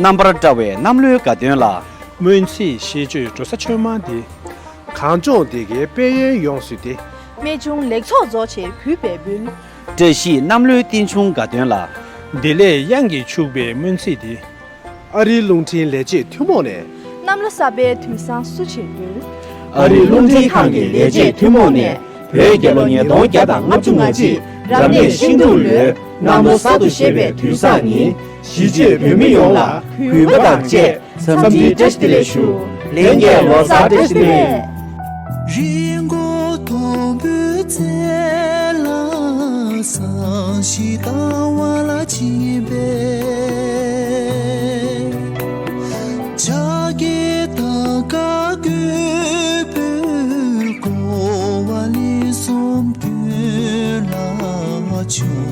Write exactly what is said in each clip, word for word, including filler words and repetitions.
རྣམ་པར་བཀྲ་བའི་གནམ་ལོའི་དགའ་སྟོན་ལ། སྨོན་ཚིག་ཤིས་བརྗོད་འགྲོ་ས་ཆོས་མང་འདི། གངས་ལྗོངས་སྡེ་དགེའི་དཔལ་ཡོན་ཡོངས་བསུས་ཏེ། རྨད་བྱུང་ལེགས་ཚོགས་རྫོགས་ཆེད་གུས་པས་འབུལ། བཀྲ་ཤིས་གནམ་ལོའི་རྟེན་འབྱུང་དགའ་སྟོན་ལ། བདེ་ལེགས་གཡང་གིས་ཕྱུག་པའི་སྨོན་ཚིག་འདི། ཨ་རིའི་རླུང་འཕྲིན་ལས་བྱེད་ཐུན་མོང་ནས། གནམ་ལོ་གསར་པའི་དུས་བཟང་བསུ་ཆེད་འབུལ། ཨ་རིའི་རླུང་འཕྲིན་ཁང་གི་ལས་བྱེད་ཐུན་མོང་ནས། བོད་རྒྱལ་ལོ་ཉིས་སྟོང་བརྒྱ་དང་ལྔ་བཅུ་ང་གཅིག་རབ་གནས་ཤིང་འབྲུག་ལོའི་གནམ་ལོ་གསར་དུ་བཞད་པའི་དུས་བཟང་ཉིན། གཞིས་བྱེས་བོད་མི་ཡོངས་ལ་གུས་པ་དང་བཅས་འཚམས་འདྲིའི་བཀྲ་ཤིས་བདེ་ལེགས་ཞུ། ལྷན་རྒྱས་ལོ་གསར་བཀྲ་ཤིས་བདེ་ལེགས། རི་མགོ་དོམ་བུའི་རྩེ་ལ་བསང་ཞིག་བཏང་བ་ལ་ཕྱིན་པས། ཕྱག་གི་དང་ཀ་གུས་པའི་གོ་བ་ལེན་སོང་དུས་ལ་ཆུང་།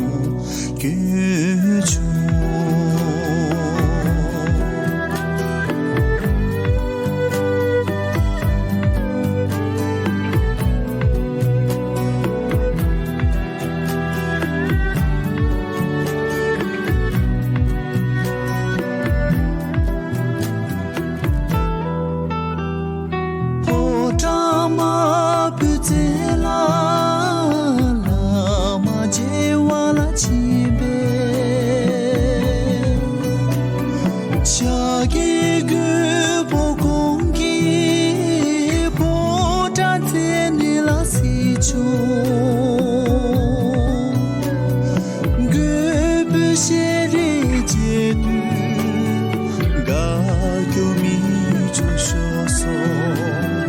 ཕོ་བྲང་དམར་པོའི་རྩེ་ལ་བླ་མ་མཇལ་བ་ལ་ཕྱིན་པས། ཕྱག་གི་གུས་པ་གོང་གི་ཕོ་བྲང་རྩེ་ནས་ལ་གཟིགས་བྱུང་། གུས་པའི་ཞལ་རས་མཇལ་དུས། དགའ་སྐྱོ་མིག་ཆུ་ཤོར་སོང་།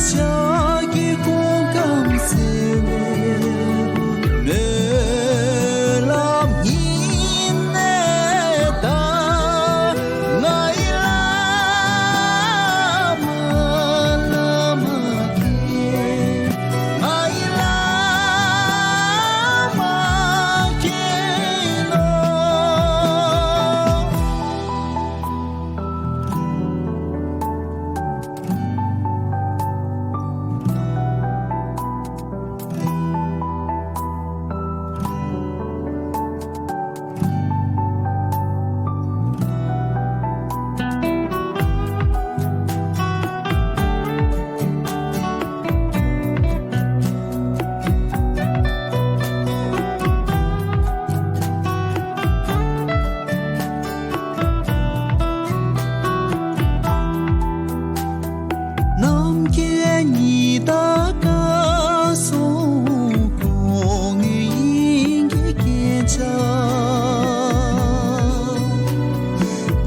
ཕྱག་གི་སྐུ་ཁམས་བརྩེ་བའི་སྨོན་ལམ་སྙིང་ནས་བཏབ། ང་ཡི་བླ་མ་བླ་མ་མཁྱེན། ང་ཡི་བླ་མ་མཁྱེན་ནོ། ནམ་མཁའི་ཉི་ཟླ་སྐར་གསུམ་སྐུ་ངོའི་དབྱིངས་ཀྱི་སྐད་ཆ།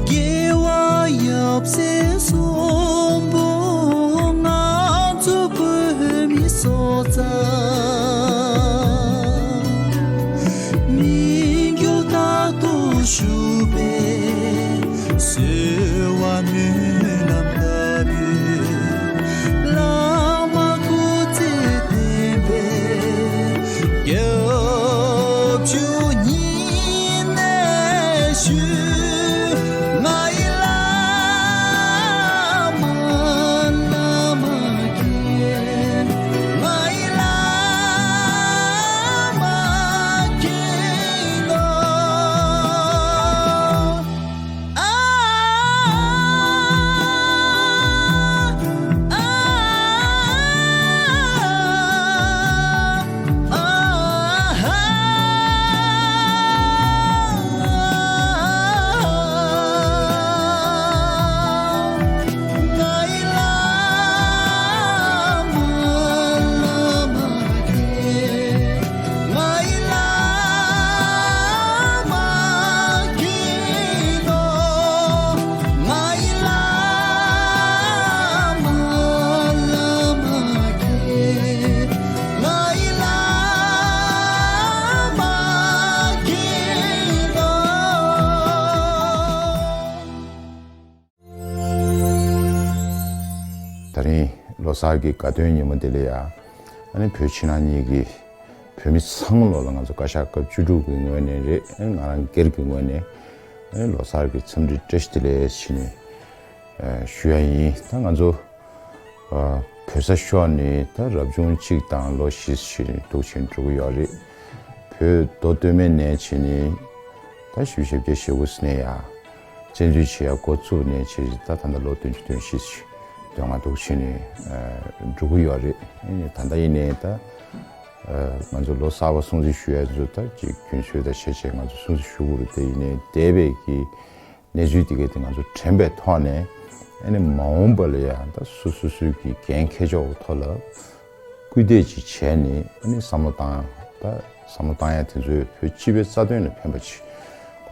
རྒྱལ་བ་ཡབ་སྲས་གསུམ་པོ་ང་ཚོ་བོད་མི་སྲོག་རྩ། མི་འགྱུར་རྟག་ཏུ་བཞུགས་པའི་གསོལ་བ་སྨོན་ལམ་བཏབ་ཡོད། བླ་མ་སྐུ་ཚེ་བརྟན་པའི་སྐྱབས་འཇུག་སྙིང་ནས་ཞུ། ང་ཡི་བླ་མ་བླ་མ་མཁྱེན། ང་ཡི་བླ་མ་མཁྱེན་ནོ། ཨ། ཨ། ཨ། ད་རིང་ལོ་གསར་གྱི་དགའ་སྟོན་ཉིན་མོ་འདི་ལ་ཡ། ཨ་ནི་བོད་ཕྱི་ནང་གཉིས་ཀྱི་བོད་མི་ཚང་མ་ལོ་ལ་ང་ཚོ་བཀའ་ཤག་སྐབས་བཅུ་དྲུག་གི་ངོས་ནས་རེད། ཨ་ནི་ང་རང་སྒེར་གྱི་ངོས་ནས་ཨ་ནི་ལོ་གསར་གྱི་འཚམས་འདྲི་བཀྲ་ཤིས་བདེ་ལེགས་ཞུས་ནས་ཞུ་ཡ་ཡིན། ད་ང་ཚོ་བོད་ས་ཤོར་ནས་ད་རབ་བྱུང་གཅིག་དང་ལོ་བཞི་ཞིག་འདུག་ཕྱིན་འགྲོ་གི་ཡོད་རེད། བོད་མདོ་སྟོད་སྨད་ནས་ཕྱིན་ནས་ད་བཞི་བཅུ་ཞེ་དགུ་ཟིན་ནས་ཡ། བཙན་འཛུལ་བྱེད་ཡ་འགོ་བཙུགས་ནས་བྱས་ད་ད་ལྟ་ལོ་བདུན་ཅུ་དོན་བཞི་ཞིག་དོན་ལྔ་འདུག་ཕྱིན་ནས་འགྲོ་གི་ཡོད་རེད། ཨ་ནི་ད་ལྟ་ཡིན་ནའི་ད་ང་ཚོ་ལོ་གསར་པ་སྲུང་བརྩི་ཞུ་ཡ་ཚོ་ད་ཅིག་རྒྱུན་སྲོལ་དང་བྱས་བྱས་ང་ཚོ་སྲུང་བརྩི་ཞུ་དགོས་རེད། དེ་ཡིན་ནའི་འདས་པའི་གི་གནས་ཚུལ་དེ་གས་དེ་ང་ཚོ་དྲན་པའི་ཐོག་ནས་ཨ་ནི་མ་འོངས་པ་ལ་ཡང་ད་སོ་སོ་སོའི་གི་འགན་འཁྱེར་ཕྱོགས་ཀྱི་ཐོག་ལ་སྐུལ་འདེད་ཅིག་བྱས་ནས་ཨ་ནི་བསམ་བློ་བཏང་ད་བསམ་བློ་བཏང་ཡ་དེ་ཚོས་བོད་སྤྱི་པའི་རྩ་དོན་ལ་ཕན་པ་ཅིག་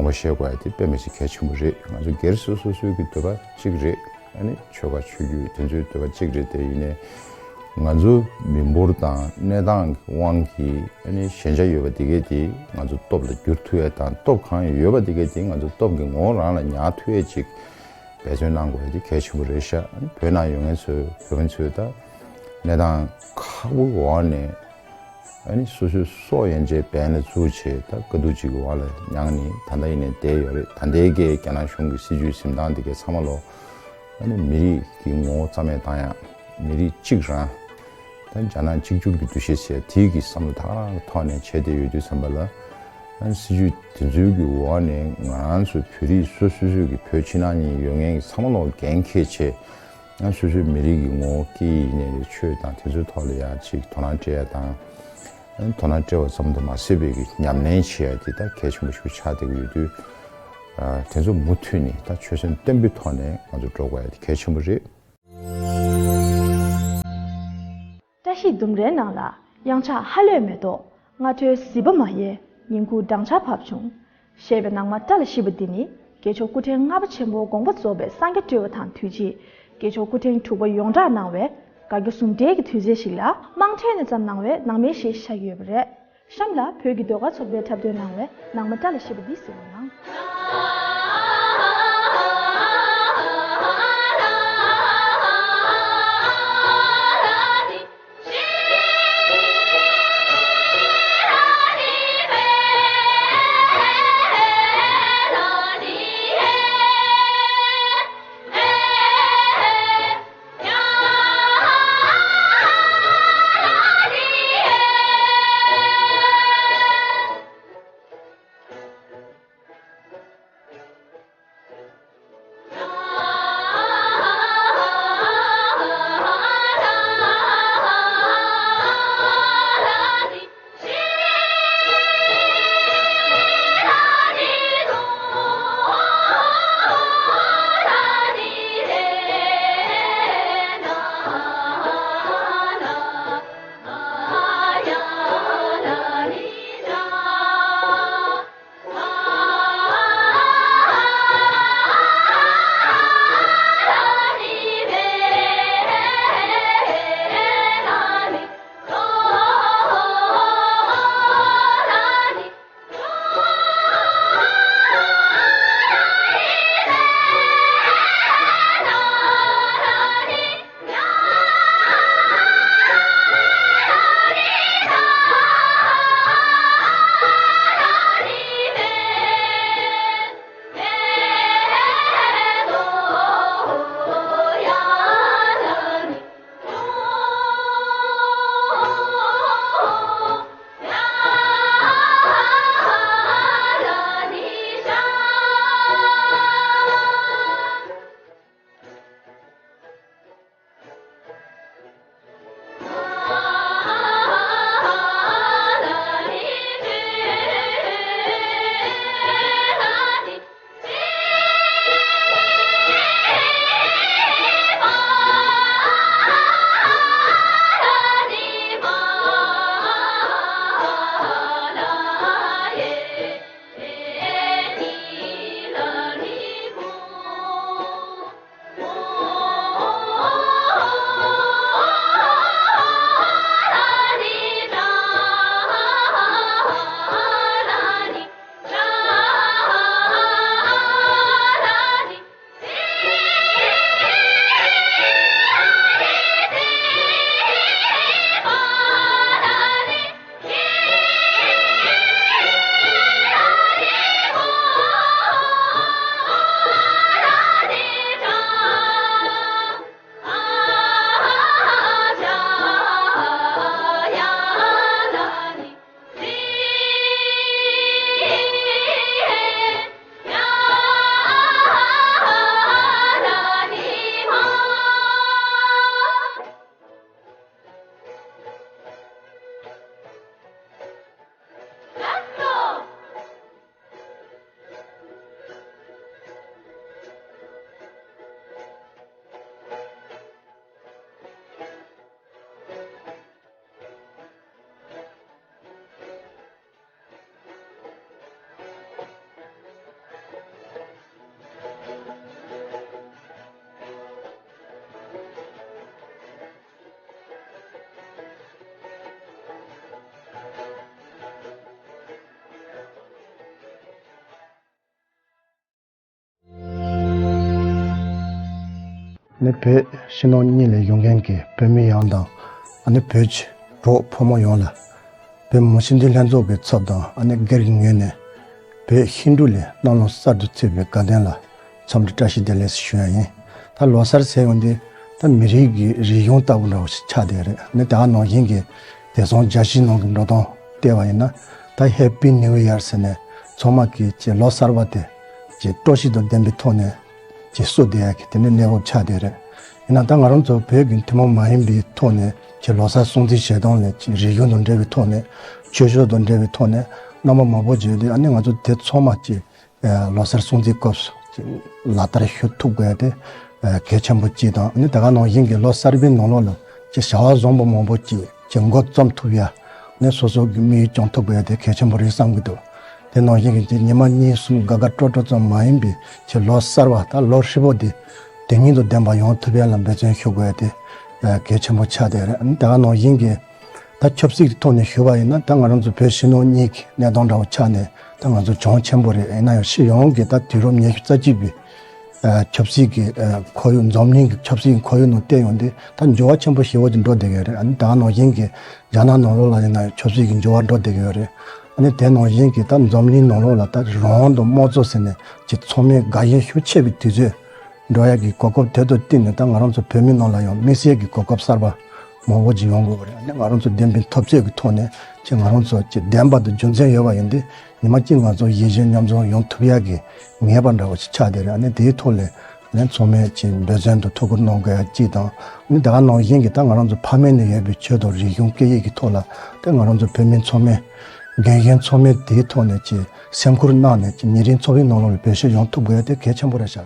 དགོངས་པ་བཞེས་དགོས་ཡ་དེ་དཔེ་མི་སྲིད་གལ་ཆེན་པོ་རེད། ང་ཚོ་སྒེར་སོ་སོ་སོའི་གི་འདོད་པ་གཅིག་རེད། ཨ་ནི་ཆོལ་ཁ་ཆོས་བརྒྱུད་དེ་ཚོའི་འདོད་པ་གཅིག་རེད། དེ་ཡིན་ནའི་ང་ཚོ་མི་འབོར་དང་གནས་སྟངས་ཀྱི་དབང་གིས་ཨ་ནི་ཞན་ཆ་ཡོད་པ་དེ་གས་དེ་ང་ཚོ་སྟོབས་ལ་བསྒྱུར་ཐུབ་ཡས་དང་སྟོབས་གང་ཡོད་པ་དེ་གས་དེ་ང་ཚོ་སྟོབས་ཀྱི་ངོ་བོ་རང་ལ་ཉར་ཐུབ་ཡས་ཅིག་འབད་བརྩོན་གནང་དགོས་ཡས་དེ་གལ་ཆེན་པོ་རེད་ཤག་བོད་ནང་ཡོད་མཁན་ཚོས་བོད་མི་ཚོས་ད་གནས་སྟངས་ཁག་པོའི་འོག་ནས་ཨ་ནི་སོ་སོའི་སྲོག་ཡན་ཆད་འབེན་ལ་བཙུགས་བྱས་ད་དཀའ་སྡུག་ཅིག་གི་འོག་ལ་མྱངས་ནས་ད་ལྟ་ཡིན་ནའི་བསྡད་ཡོད་རེད། ད་ལྟའི་གི་རྒྱ་ནག་གཞུང་གི་སྲིད་བྱུས་འཛིན་སྟངས་དེ་གའི་ཚང་མ་ལོ་ཨ་ནི་མི་རིགས་ཀྱི་ངོ་བོ་རྩ་མེད་བཏང་ཡ། མི་རིགས་གཅིག་རང་། ད་རྒྱ་ནག་གཅིག་གྱུར་གྱི་འདུ་ཤེས་ཟེར་དེའི་གི་བསམ་བློ་ད་ག་རང་གི་ཐོག་ནས་བྱས་ཏེ་ཡོད་དུས་ཙམ་པ་ལ། ཨ་ནི་སྲིད་བྱུས་དེ་ཚོའི་གི་འོག་ནས་ང་རང་ཚོ་བོད་རིགས་སོ་སོ་སོའི་གི་བོད་ཕྱི་ནང་གཉིས་ཡོད་མཁན་གི་ཚང་མ་ལོ་འགན་འཁྱེར་བྱས། ཨ་ནི་སོ་སོའི་མི་རིགས་ཀྱི་ངོ་བོ་སྐད་ཡིག་ཡིན་ནའི་རེད། ཆོས་དང་དེ་ཚོའི་ཐོག་ལ་ཡ་ཅིག་དོ་སྣང་སྤྲད་ཡ་དང་། ཨ་ནི་དོ་སྣང་སྤྲད་པ་ཙམ་དུ་མ་ཟད་པའི་གི་ཉམས་ལེན་བྱེད་ཡ་དེ་ད་གལ་ཆེན་པོ་ཞིག་ཆགས་བསྡད་ཀྱི་ཡོད་དུས། ཨ་དེ་ཚོ་མུ་མཐུད་ནས་ད་ཆོད་སེམས་བརྟན་པོའི་ཐོག་ནས་ང་ཚོ་འགྲོ་དགོས་ཡ་དེ་གལ་ཆེན་པོ་རེད། བཀྲ་ཤིས་ལྡུམ་རའི་ནང་ལ་གཡང་ཆགས་ཧ་ལས་མེ་ཏོག་སྔ་དྲོའི་ཟིལ་པ་མ་ཡལ་ཉིན་གུང་སྦྲང་ཆར་བབས་བྱུང་། ཞེས་པའི་ནང་མ་བཀྲ་ལ་ཤིས་པ་འདི་ནི་དགེ་ཆོས་སྐུ་ཕྲེང་ལྔ་པ་ཆེན་པོ་དགོངས་པ་རྫོགས་པའི་སངས་རྒྱས་སྤྲུལ་པ་དང་དུས་ཅི། དགེ་ཆོས་སྐུ་ཕྲེང་དྲུག་པ་ཡོངས་གྲགས་གནང་བའི་དགའ་སྐྱོ་ཟུང་འབྲེལ་གྱི་དུས་ཚོད་ཞིག་ལ་དམངས་ཁྲོད་ནས་བརྩམས་གནང་བའི་ནང་མའི་གཞས་ཤིག་ཆགས་ཀྱི་ཡོད་པ་རེད། གཤམ་ལ་བོད་ཀྱི་ཟློས་གར་ཚོགས་པའི་འཁྲབ་སྟོན་གནང་བའི་ནང་མ་བཀྲ་ལ་ཤིས་པ་འདི་གཟིགས་རོགས་གནང་། ནི་བོད་ཕྱི་ནང་གཉིས་ལས་ཡོང་མཁན་གྱི་བོད་མི་ཡོངས་དང་། ཨ་ནི་བོད་ཀྱི་གྲོགས་ཕོ་མོ་ཡོངས་ལ། བོད་མི་སྤྱི་འཐུས་ལྷན་ཚོགས་ཀྱི་ཚབ་དང་ཨ་ནི་སྒེར་གྱི་ངོས་ནས། བོད་ཤིན་ཏུ་ལས་གནམ་ལོ་གསར་དུ་ཚུད་པའི་དགའ་སྟོན་ལ། འཚམས་འདྲི་བཀྲ་ཤིས་བདེ་ལེགས་ཞུ་ཡ་ཡིན། ད་ལོ་གསར་ཟེར་ཡོང་དུས། ད་མི་རིགས་ཀྱི་རིག་གཞུང་ལྟ་བུ་འདྲ་བོ་ཞིག་ཆགས་བསྡད་རེད། ནི་ད་ག་ནང་བཞིན་གྱི་དེང་སང་རྒྱལ་སྤྱིའི་ནང་གི་འགྲོ་སྟངས་བལྟས་པ་ཡིན་ན། ད་Happy New Year ཟེར་ནས་ཚང་མ་གིས་ཀྱི་ལོ་གསར་པ་དེ་ཀྱི་སྤྲོ་སྐྱིད་དང་ལྡན་པའི་ཐོག་ནས་ཀྱི་བསུ་བསྡད་ཡ་གི་དེ་འདྲའི་གནས་བབ་ཆགས་བསྡད་རེད། ཡིན་ན་ད་ང་རང་ཚོ་བོད་ཀྱི་ཐུན་མོང་མ་ཡིན་པའི་ཐོག་ནས་ཀྱི་ལོ་གསར་སྲུང་བརྩི་བྱེད་སྟངས་ལས་ཀྱི་རིག་གཞུང་དང་འབྲེལ་བའི་ཐོག་ནས། ཆོས་ཕྱོགས་དང་འབྲེལ་བའི་ཐོག་ནས་རྣམ་པ་མང་པོ་བརྗོད་དེ། ཨ་ནི་ང་ཚོ་དེ་ཚང་མ་ཀྱི་ལོ་གསར་སྲུང་བརྩིའི་སྐབས་སུ་ལག་བསྟར་ཞུ་ཐུབ་དགོས་ཏེ་གལ་ཆེན་པོ་གཅིག་དང་། ཨ་ནི་ད་ག་ནང་བཞིན་གྱི་ལོ་གསར་པའི་ནང་ལོགས་ལ་ཀྱི་བྱ་བ་བཟང་པོ་མང་པོ་ཅིག་ཀྱི་འགོ་རྩོམ་ཐུབ་ཡ། ཨ་ནི་སོ་སོ་གི་དམིགས་ཡུལ་སྐྱོང་ཐུབ་དགོས་ཏེ་གལ་ཆེན་པོ་རེད་བསམ་གྱི་འདུག་དེ་ནང་བཞིན་གྱི་ཀྱི་ཉི་མ་གཉིས་གསུམ་དགའ་དགའ་སྤྲོ་སྤྲོ་ཙམ་མ་ཡིན་པའི་ཀྱི་ལོ་གསར་པ་ད་ལོ་ཧྲིལ་པོ་དེ་དོན་སྙིང་དང་ལྡན་པ་ཡོང་ཐུབ་ཡ་ལ་འབད་བརྩོན་ཞུ་དགོས་ཏེ་གལ་ཆེན་པོ་ཆགས་བསྡད་རེད། ཨ་ནི་ད་ག་ནང་བཞིན་གྱི། ད་ཆབ་སྲིད་ཀྱི་ཐོག་ནས་ཞུས་པ་ཡིན་ན། ད་ང་རང་ཚོ་བོད་ཕྱི་ནང་གཉིས་ཀྱི་གནས་སྟངས་འདྲ་བོ་ཆགས་ནས་ད་ང་ཚོ་གྱོང་ཆེན་པོ་རེད། ཡིན་ན་ཡང་སྤྱི་ཡོངས་ཀྱི་ད་དུས་རབས་ཉི་ཤུ་རྩ་གཅིག་པའི་ཨ་ཆབ་སྲིད་ཀྱི་ཨ་ཁོར་ཡུག་འཛམ་གླིང་གི་ཆབ་སྲིད་ཀྱི་ཁོར་ཡུག་ནང་བལྟས་ཡོང་དུས་ད་འགྱུར་བ་ཆེན་པོ་ཞེ་པོ་ཅིག་འགྲོ་བསྡད་ཡོད་རེད། ཨ་ནི་ད་ག་ནང་བཞིན་གྱི་རྒྱ་ནག་ནང་ལོགས་ལ་ཡིན་ན་ཡང་ཆབ་སྲིད་ཀྱི་འགྱུར་བ་འགྲོ་བསྡད་ཡོད་རེད། ཨ་ནི་དེ་ནང་བཞིན་གྱི་ད་འཛམ་གླིང་ནང་ལོགས་ལ་ད་རང་དབང་དང་དམངས་གཙོ་ཟེར་ནས་ཀྱི་ཚང་མས་དགའ་ཞེན་ཤུགས་ཆེ་བའི་དུས་ཚོད་འགྲོ་ཡ་གི་གོ་སྐབས་དེ་ཚོ་བསྟུན་ནས་ད་ང་རང་ཚོ་བོད་མི་ནང་ལ་ཡང་དམིགས་བསལ་གྱི་གོ་སྐབས་གསར་པ་མང་པོ་ཅིག་ཡོང་དགོས་པ་རེད། ཨ་ནི་ང་རང་ཚོ་བདེན་པའི་འཐབ་རྩོད་ཀྱི་ཐོག་ནས་ཀྱི་ང་རང་ཚོ་ཀྱི་བདེན་པ་དང་རྒྱུ་མཚན་ཡོད་པ་ཡིན་དུས་ཉི་མ་གཅིག་ང་ཚོ་ཡིད་གཞི་མཉམ་འཛོམས་ཡོང་ཐུབ་ཡ་གི་ངེས་པ་འདྲ་བོ་ཞིག་ཆགས་བསྡད་རེད། ཨ་ནི་དེའི་ཐོག་ལ་ཨ་ནི་ཚང་མས་ཀྱི་འབད་བརྩོན་དང་ཐུགས་ཁུར་གནང་དགོས་ཡ་གཅིག་དང་། ཨ་ནི་ད་ག་ནང་བཞིན་གྱི་ད་ང་རང་ཚོ་ཕ་མེས་ནས་ཡོད་པའི་ཆོས་དང་རིག་གཞུང་སྐད་ཡིག་གི་ཐོག་ལ་ད་ང་རང་ཚོ་བོད་མི་ཚང་མས་རྒན་གཞོན་ཚང་མས་དེའི་ཐོག་ནས་ཀྱི་སེམས་ཁུར་གནང་ནས་ཀྱི་ཉིན་རེའི་འཚོ་བའི་ནང་ལོགས་ལ་བེད་སྤྱོད་ཡོང་ཐུབ་དགོས་ཡ་དེ་གལ་ཆེན་པོ་རེད་ཤག་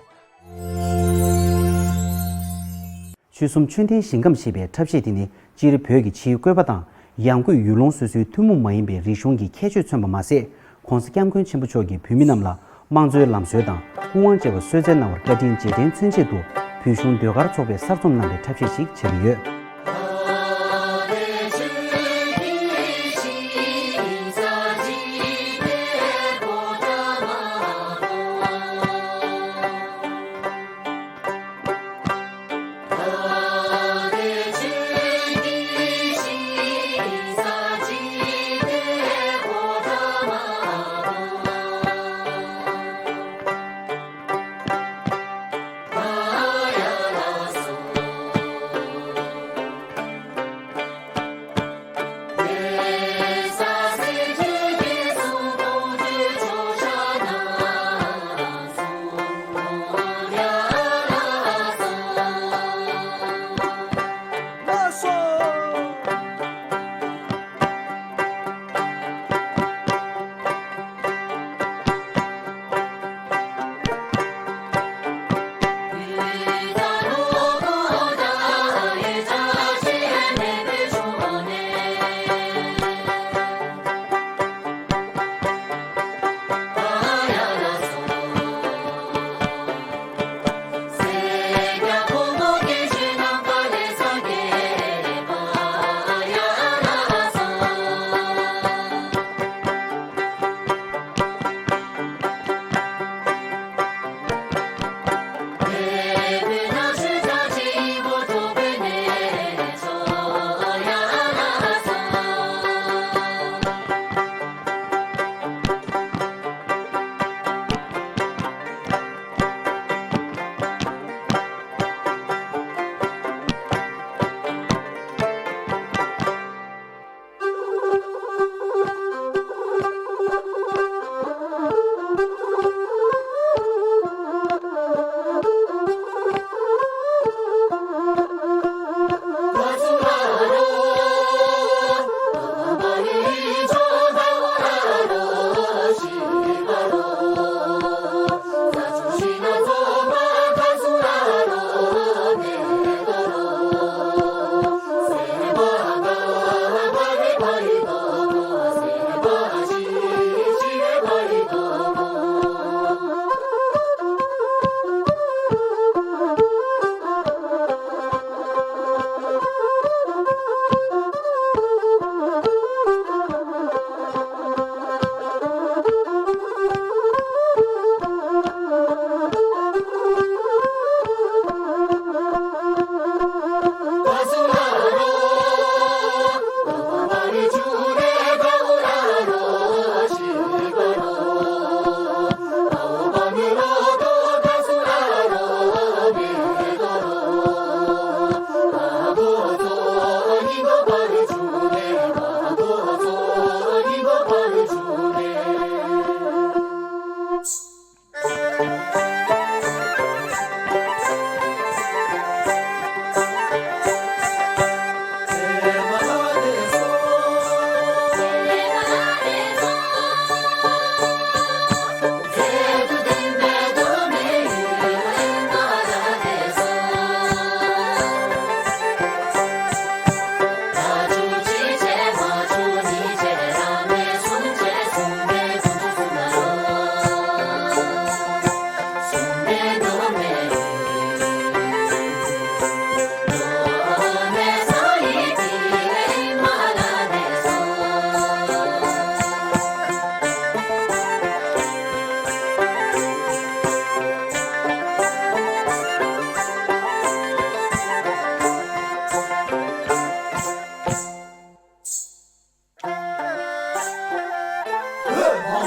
ཆོལ་གསུམ་ཆོས་ལྡན་ཞིང་ཁམས་ཞེས་པའི་འཁྲབ་གཞས་འདི་ནི་སྤྱིར་བོད་ཀྱི་ཕྱིའི་བཀོད་པ་དང་ཡང་སྒོས་ཡུལ་ལུང་སོ་སོའི་ཐུན་མོང་མ་ཡིན་པའི་རིག་གཞུང་གི་ཁྱད་ཆོས་མཚོན་པ་མ་ཟད། ༸གོང་ས་༸སྐྱབས་མགོན་ཆེན་པོ་མཆོག་གིས་བོད་མི་རྣམས་ལ་དམངས་གཙོའི་ལམ་སྲོལ་དང་སྐུ་དབང་བཅས་པ་གསོལ་སྩལ་གནང་བར་བཀའ་དྲིན་རྗེས་དྲན་མཚོན་ཆེད་དུ་བོད་གཞུང་ཟློས་གར་ཚོགས་པས་གསར་རྩོམ་གནང་བའི་འཁྲབ་གཞས་ཤིག་ཆགས་ཀྱི་ཡོད།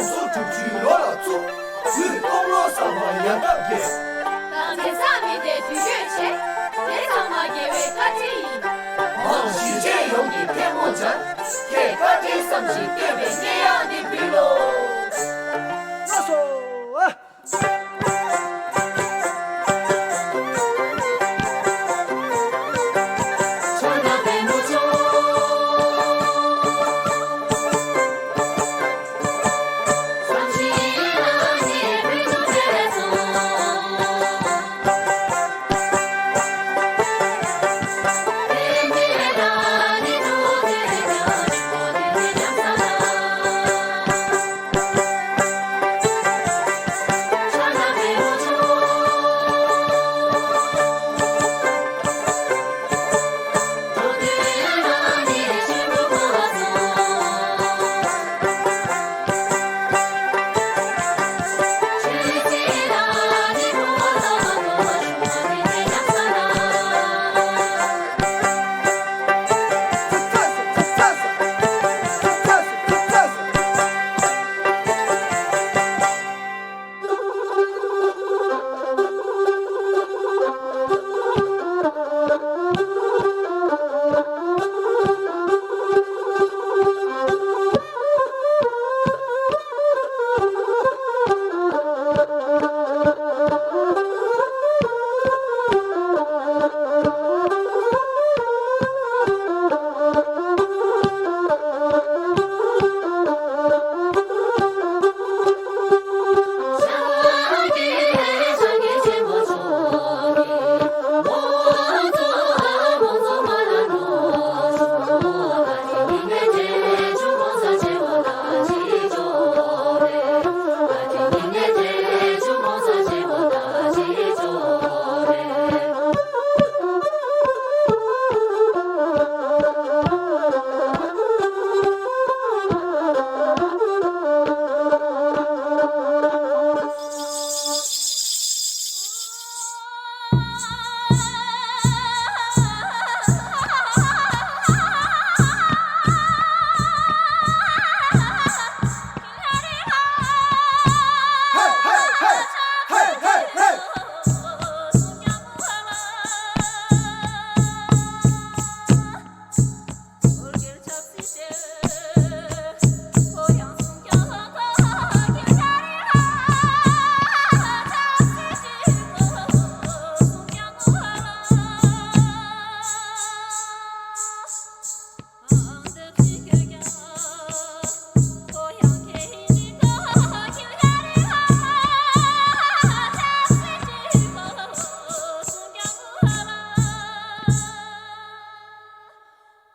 ཚོ་དྲུག་ཅུའི་ལོ་ལ་བཙུགས། དུས་སྟོང་ལོ་གསར་པ་ཡར་ལྟ་བརྒྱད། ད་མཚན་མི་དེ་དུས་ཡོད་ཆེ། དེ་ཚང་མ་རྒྱལ་བའི་བཀའ་དྲིན་ཡིན། འོང་གཞིས་བྱེས་ཡོངས་ཀྱི་ཐལ་མོ་སྦྱར། ཁྱེད་བཀའ་དྲིན་བསམ་ཞིང་བསྟོད་པའི་སྙན་དབྱངས་འདི་ཕུལ་ལོ། ལགས་སོ།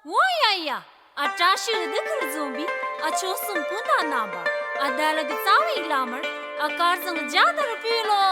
འོ་ཡ་ཡ། ཨ་བཀྲ་ཤིས་བདེ་ཁུལ་འཛོམས་པའི་ཨ་ཆོལ་གསུམ་སྤུན་ཟླ་རྣམ་པ། ཨ་བདེ་ལེགས་རྩ་བའི་བླ་མར་ཨ་དཀར་བཟང་རྒྱ་དར་ཕུལ་ལོ།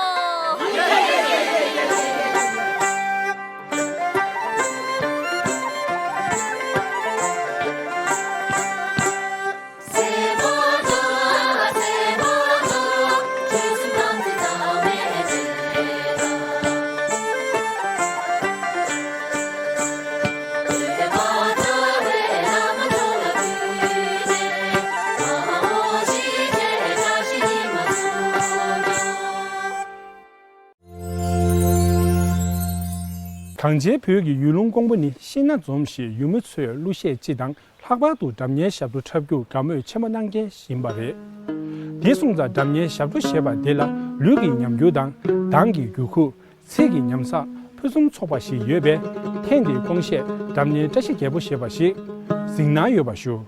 གངས་ཅན་བོད་ཀྱི་ཡུལ་ལུང་ཀོང་པོ་ནི་ཤིང་སྣ་འཛོམས་ཤིང་ཡུལ་མི་ཚོའི་གླུ་གཞས་སྤྱི་དང་། ལྷག་པར་དུ་སྒྲ་སྙན་ཞབས་བྲོ་འཁྲབ་རྒྱུར་དགའ་མོས་ཆེན་པོ་གནང་མཁན་ཞིག་ཡིན་པ་རེད། དེ་སོང་ཙང་སྒྲ་སྙན་ཞབས་བྲོ་ཞེས་པ་འདི་ལ་ལུས་ཀྱི་ཉམས་འགྱུར་དང་། གདངས་ཀྱི་འགྱུར་ཁུག་ཚིག་གི་ཉམས་གསག་ཕུན་སུམ་ཚོགས་པ་ཞིག་ཡོད་པས། ཐེངས་འདིའི་ཀོང་གཞས་སྒྲ་སྙན་བཀྲ་ཤིས་རྒྱལ་པོ་ཞེས་པ་ཞིག་གཟིགས་གནང་ཡོད་པ་ཞུ།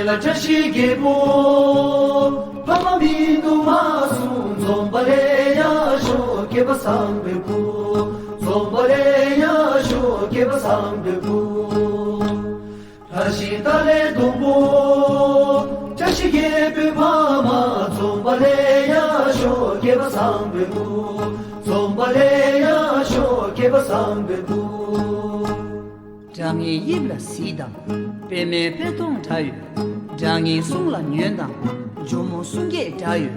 བཀྲ་ཤིས་རྒྱལ་པོ། ཕ་མ་མི་སྡུག་མ་གསུངས། འཛོམས་པ་ལ་ཡར་ཤོག་སྐྱེས་པ་བཟང་པོའི་བུ། འཛོམས་པ་ལ་ཡར་ཤོག་སྐྱེས་པ་བཟང་པོའི་བུ། བཀྲ་ཤིས་རྟགས་བརྒྱད་སྡོང་པོ། བཀྲ་ཤིས་རྒྱལ་པོའི་ཕ་མ། འཛོམས་པ་ལ་ཡར་ཤོག་སྐྱེས་པ་བཟང་པོའི་བུ། འཛོམས་པ་ལ་ཡར་ཤོག་སྐྱེས་པ་བཟང་པོའི་བུ། སྒྲ་སྙན་དབྱིབས་ལ་གཟིགས་དང་། པདྨའི་དཔེ་སྟོང་འདྲ་ཡོད། སྒྲ་སྙན་གསུང་ལ་ཉོན་དང་། ཇོ་མོ་གསུང་སྐད་འདྲ་ཡོད།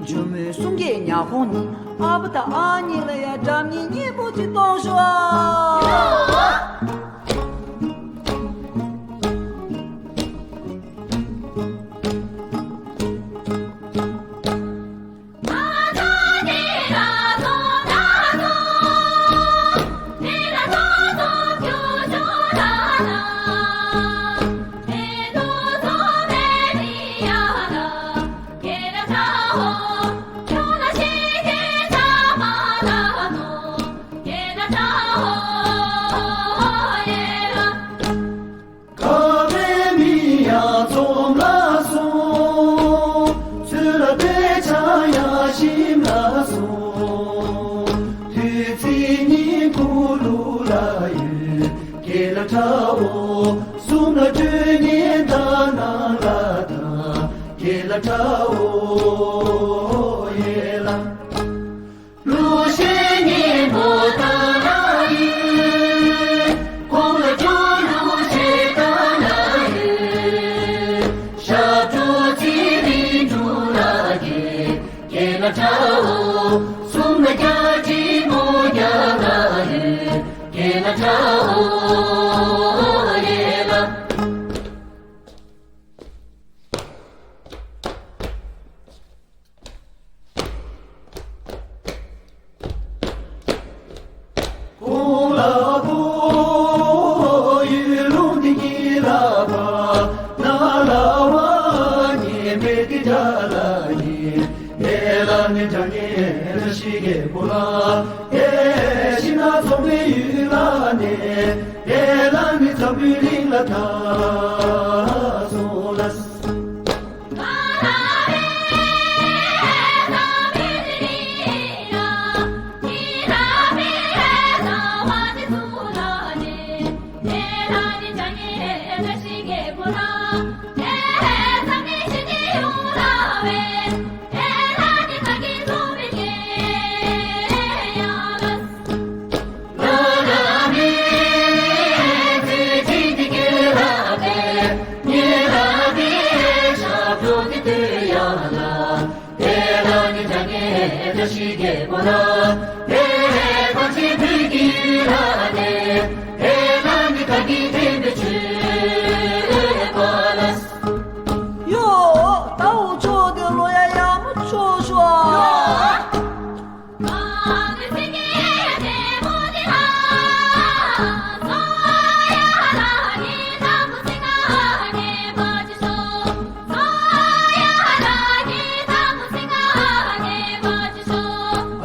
ཇོ་མོའི་གསུང་སྐད་ཉག་ཁོང་ནི། ཨ་ཕ་དང་ཨ་མྱེས་ལ་ཡ་སྒྲ་སྙན་སྙན་པོ་ཅིག་གཏོང་ཤོག་ཨ། ཁ་བའི་མི་ཡང་འཛོམས་ལ་སོང་། ཚུལ་ལ་དཔེ་ཆ་ཡང་ཞིམ་ལ་སོང་། དུས་ཚིགས་ཉིན་གུང་ལུག་ལ་ཡོད། གྱེས་ལ་ཁྲའོ། གསུམ་ལ་སྤྲོད་ཉན་ད་ནང་ལ་ད། གྱེས་ལ་ཁྲའོ་ཡེ་ལ། གླུ་གཞས་སྙན་པོ་དང་ལ་ཡོད། གོང་ལ་སྤྲོ་གླུ་གཞས་དང་ལ་ཡོད། ཞབས་བྲོ་ཚེ་རིང་འབྲུག་ལ་རྒྱས། གྱེས་ལ་ཁྲའོ། གསུམ་ལ་རྒྱ་ཁྲི་མོ་རྒྱ་ལ་ཡོད། གྱེས་ལ་ཁྲའོ་ཡེ་ལ། གོང་ལ་བུ་ཡུལ་ལུང་འདི་ཉིད་ལ་བ། ན་ལ་བ་ཉེ་མེད་འདི་འདྲ་ལ་ཉེ། ཨེ་ལ་ནི་དྲང་ངེས་བཀྲ་ཤིས་རྒྱལ་པོ་ལ། ཨེ་ཤི་ན་ཚོང་པའི་ཡུལ་ལ་ནི། ཨེ་ལ་ནི་འཛམ་བུའི་གླིང་ལ་ད་སོང་ལ། ཡོ། ད་འུ་ཆོ་དེ་ལོ་ཡ་ཡག་མོ་ཆོག་ཤོག་ཨ།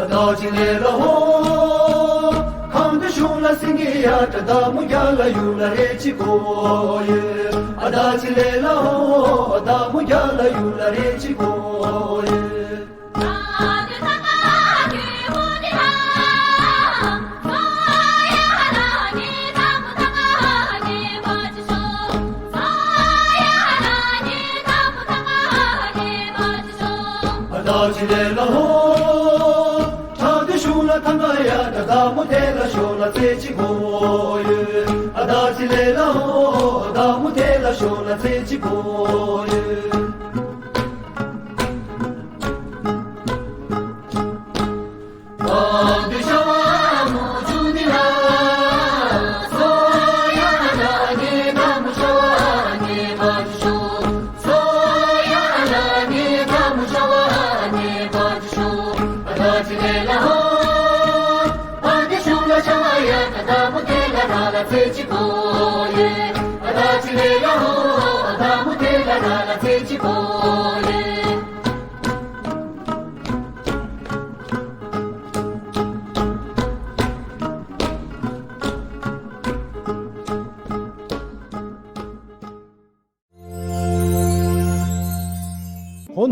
བདག་ཅི་ལས་ལ་ཧོ། གང་དུ་བྱུང་ལ་སེང་གེ་ཡ་བྲ་བདག་མོ་རྒྱ་ལ་ཡུ་ལ་རེ་ཅི་གོ་ཡོད། ཨ་བདག་ཅི་ལས་ལ་ཧོ། བདག་མོ་རྒྱ་ལ་ཡུ་ལ་རེ་ཅི་གོ་ཡོད། བདག་ཅི་ལས་ལ་ཧོ། ཁྲག་དུ་ཤུགས་ལ་ཐང་ག་ཡ་བྲ་བདག་མོ་དེ་ལ་ཤོ་ལ་རྩེ་གཅིག་གོ་ཡོད། ཨ་བདག་ཅི་ལས་ལ་ཧོ། བདག་མོ་དེ་ལ་ཤོ་ལ་རྩེ་གཅིག་གོ་ཡོད།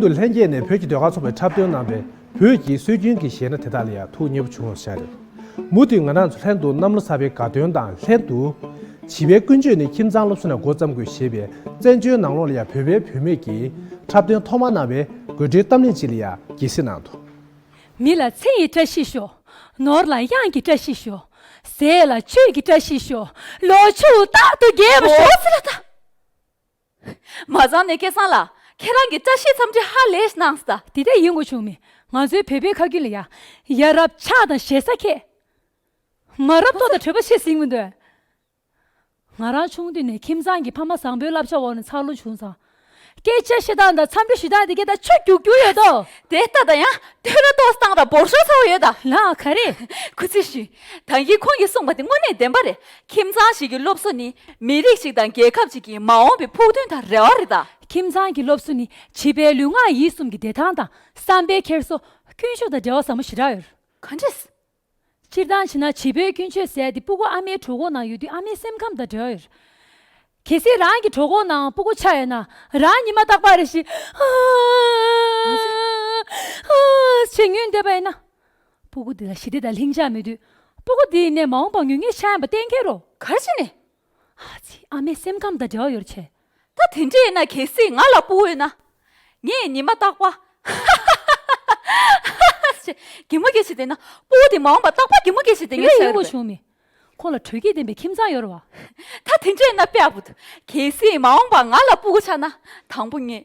དུ་ལྷན་རྒྱས་ནས་བོད་ཀྱི་ཟློས་གར་ཚོགས་པའི་འཁྲབ་སྟོན་གནང་བའི་བོད་ཀྱི་སྲོལ་རྒྱུན་གྱི་གཞས་སྣ་དེ་དག་ལ་ཡང་ཐུགས་མཉེས་པོ་བྱུང་བ་ཤར་རེད། མུ་མཐུད་ང་རང་ཚོ་ལྷན་དུ་གནམ་ལོ་གསར་པའི་དགའ་སྟོན་དང་ལྷན་དུ། བྱིས་པའི་ཀུན་སྤྱོད་ནི་ཁྱིམ་ཚང་སློབ་གསོ་ནས་འགོ་བརྩམ་དགོས་ཞེས་པའི་བཙན་བྱོལ་ནང་ལོགས་ལ་ཡང་བོད་པའི་བུད་མེད་ཀྱིས་འཁྲབ་སྟོན་ཐོག་མ་གནང་བའི་དགོད་བྲོའི་གཏམ་གླེང་ཅིག་ལ་ཡང་དགྱེས་གཟིགས་གནང་འདུག་མི་ལ་མཚན་ཡི་བཀྲ་ཤིས་ཤོག་ནོར་ལ་གཡང་གི་བཀྲ་ཤིས་ཤོག་ཟས་ལ་བཅུད་ཀྱི་བཀྲ་ཤིས་ཤོག་ལོ་ཕྱུགས་རྟག་ཏུ་རྒྱས་པར་ཤོག་འོ་ཙི་ལ་ད། མ་ཚང་ནས་སྐལ་བཟང་ལགས། ཁྱེད་རང་གི་བཀྲ་ཤིས་འཚམས་འདྲི་ཧ་ལས་གནང་སྟ། དེ་འདྲ་ཡིན་དགོས་བྱུང་མི། ང་ཚོའི་བོད་པའི་ཁ་རྒྱུན་ལ་ཡ། ཡ་རབས་ཆགས་དང་ཞེ་ས་ཁྱད། མ་རབས་ཏོག་དང་གྲོད་པ་ཆེ་ཟིང་མི་འདོད། ང་རང་ཆུང་དུས་ནས་ཁྱིམ་ཚང་གི་ཕ་མ་བཟང་པོའི་བསླབ་བྱ་འོག་ནས་འཚར་ལོངས་བྱུང་ཙང་། སྐད་ཆ་བཤད་སྟངས་དང་འཚམས་འདྲི་ཞུ་སྟངས་དེ་གས་ད་ཆུ་རྒྱུག་རྒྱུ་ཡོད་དོ། དེ་ལྟ་ད་ཡང་ཐོས་ར་ཏོག་སྟངས་ར་འབོར་ཤོག་ཚ་བོ་ཡོད་ད། ལགས་ག་རེ། ཁུ་ཚེ་ཞུས། ད་གིན་ཁོང་གིས་གསུངས་པ་དེ་དངོས་གནས་བདེན་པ་རེད། ཁྱིམ་ཚང་ཞིག་གི་སློབ་གསོ་ནི་མི་རིགས་ཤིག་དང་རྒྱལ་ཁབ་ཅིག་གི་མ་འོངས་པའི་ཕུགས་འདུན་དང་རེ་བ་རེད་ད། ཁྱིམ་ཚང་གི་སློབ་གསོ་ནི་བྱིས་པའི་ལུས་ངག་ཡིད་གསུམ་གྱི་བདེ་ཐང་དང་བསམ་པའི་འཁྱེར་སོ། ཀུན་སྤྱོད་དང་འབྲེལ་བ་ཟབ་མོ་ཞེ་དྲག་ཡོད། ག་འདྲས། སྤྱིར་བཏང་བྱས་ན་བྱིས་པའི་ཀུན་སྤྱོད་ཟེར་ཡ་དེ་སྤུ་གུ་ཨ་མའི་གྲོད་ཁོག་ནང་ཡོད་དུས་ཨ་མའི་སེམས་ཁམས་དང་འབྲེལ་བ་ཡོད། གལ་སྲིད་རང་གི་གྲོད་ཁོག་ནང་སྤུ་གུ་ཆགས་ཡོད་ན། རང་ཉི་མ་རྟག་པར་རེ་ཞིག་ཨ་ཨ་ཞེས་ངུས་བསྡད་པ་ཡིན་ན། སྤུ་གུ་དེ་ལ་ཞི་བདེ་དང་ལྷིང་འཇགས་མེད་དུས། སྤུ་གུ་དེ་ཡིན་ནའི་མ་འོངས་པར་ངུ་ངག་ཆགས་ཡིན་པ་གཏན་འཁེལ་རོ། ག་རེ་བྱས་ནས། ཨ་ཙི། ཨ་མའི་སེམས་ཁམས་དང་འབྲེལ་བ་ཡོད་རེད་བྱས། ད་དེ་འདྲས་ཡིན་ན་གལ་སྲིད་ང་ལ་སྤུ་གུ་ཡོད་ན། ངས་ཉི་མ་རྟག་པར་གད་མོ་སྐད་ཆ་དེ་ན། སྤུ་གུ་དེ་མ་འོངས་པ་རྟག་པར་གད་མོ་སྐད་ཆ་དེ་ངས་ངས་ཡོང་བ་བྱུང་མི། ཁོང་ལ་དྲོད་སྐྱེད་ལྡན་པའི་ཁྱིམ་ཚང་ཡོད་རེད་བ། ད་དེ་འདྲས་ན་དཔེ་ཡག་པོ་འདུག་གལ་སྲིད་མ་འོངས་པ་ང་ལ་སྤུ་གུ་ཆགས་ན། དང་པོ་ངས།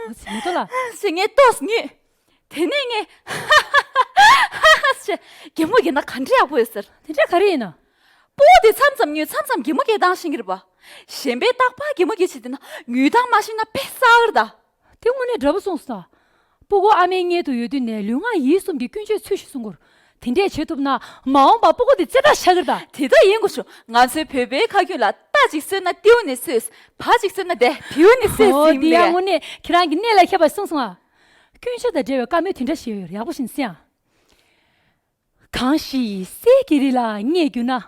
འོ་ཙི་མེ་ཏོག་ལགས། ཞེས་ངས་ཏོག་ཙམ་ངུས། དེ་ནས་ངས། ཞེས་གད་མོ་བགད་ན་ག་འདྲས་ཡག་པོ་ཡོད་ཟེར། དེ་འདྲས་ག་རེ་ཡིན་ན། སྤུ་གུ་དེ་མཚམས་མཚམས་ངུས། མཚམས་མཚམས་གད་མོ་བགད་སྟངས་ཤེས་ཀྱི་རེད་པ། གཞན་པས་རྟག་པར་གད་མོ་བགད་བྱེད་དེ་ན་ངུས་སྟངས་མ་ཤེས་ན་དཔེ་གསར་པ་རེད་ད། དེ་དངོས་གནས་འདྲ་པོ་གསུངས་སོང་། སྤུ་གུ་ཨ་མའི་མངལ་དུ་ཡོད་དུས་ནས་ལུས་ངག་ཡིད་གསུམ་གྱི་ཀུན་སྤྱོད་ཚུལ་བཞིན་སྲུང་དགོས། དེ་འདྲས་བྱེད་ཐུབ་ན་མ་འོངས་པ་སྤུ་གུ་དེ་རྩེ་གྲ་ཤ་གི་རེད་ད། དེ་ལྟར་ཡིན་དགོས་ཤོག་ང་ཚོའི་བོད་པའི་ཁ་རྒྱུན་ལ་རྟ་གཅིག་གསོས་ན་ཏེའུ་ནས་གསོས། བ་གཅིག་གསོས་ན་དེ་བེའུ་ནས་གསོས་ཟེར་ཡིན་པ་རེད། འོ་དེ་ཡང་དངོས་གནས་ཁྱེད་རང་གི་གནས་ལ་ཁྱབ་པ་གསུངས་སོང་ཨ། ཀུན་སྤྱོད་དང་འབྲེལ་བའི་བཀའ་མོལ་དེ་འདྲ་ཞིག་ཡོད། ཡག་པོ་ཞིག་གསན་ཨ། གང་ཞིག་གསེར་གྱི་རི་ལ་རྙེད་གྱུར་ན།